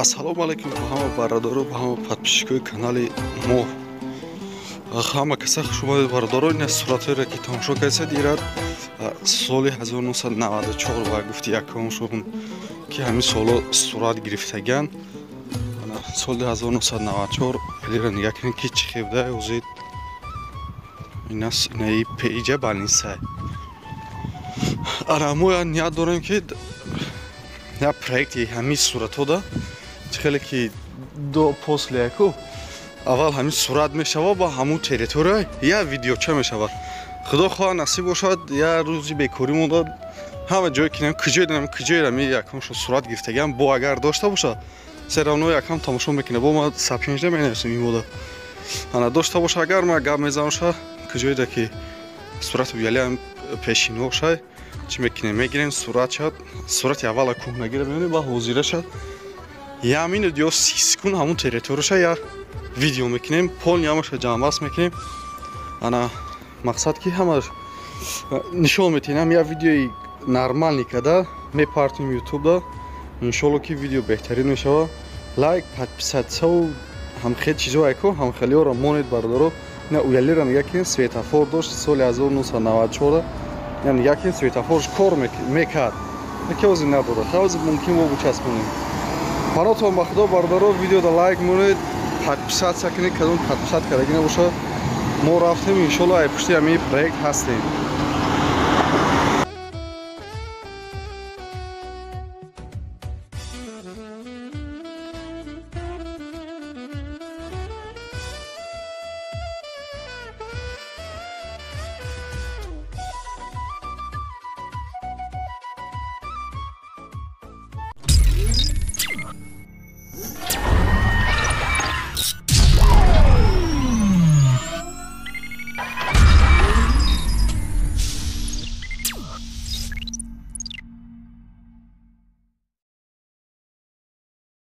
Ассалому алайкум ба ҳама бародаро, ба ҳама подписчикои канали мо. Ҳама каса хуш омадед, бародаро. Ин суратҳоеро ки тамошо кардед, ирад соли 1994 ва гуфти якум шуд, ки ҳамин соло сурат гирифтаган. Соли 1994 элира нигаҳ кунед, ки чӣ хебда ҳозир инаи пеиҷа больница. Ара мо ният дорем, ки як проекти ҳамин суратҳода чӣ хеле ки до после яку аввал ҳамин сурат мешава, ба ҳамун территория як видеоча мешавад. Худо хоҳа, насиб бошад, як рӯзи бекорӣ монда, ҳама ҷое ки куҷое донам, куҷое ами якамшо сурат гирифтагиам бо агар дошта бошад, всё равно якам тамошо мекунем. Бо ма сообщение менависем, имода ана дошта боша, агар ма гап мезанам, куҷоеда ки сурати ялиам пешиноша чӣ мекунем, мегирем сурат шад, сурати аввала кӯҳнагира мебинем ба ҳозира шад, як минут ё 30 секунд ҳамун территорияша як видео мекунем, полный ҳамаша ҷамъбаст мекунем. Ана мақсад ки ҳамаш нишон метиҳем, як видеои нормальный када мепартем ютубда. Иншолло, ки видео беҳтарин мешавад. Лайк, подписаться ву ҳамхел чизо айко ҳамхелиёро монед, бародаро. Ина уялира нигаҳ кунед, светофор дошт соли 1994. Нигаҳ кунед, светофорш кор мекард, ки ҳозир надорад. Ҳозир мумкин мо бучаспонем. Панотон ба худо, бародаро. Видеода лайк монед, подписаться кунед, кадом подписать кардаги набошад. Мо рафтем, иншолло, ай пушти ҳамин проект ҳастем.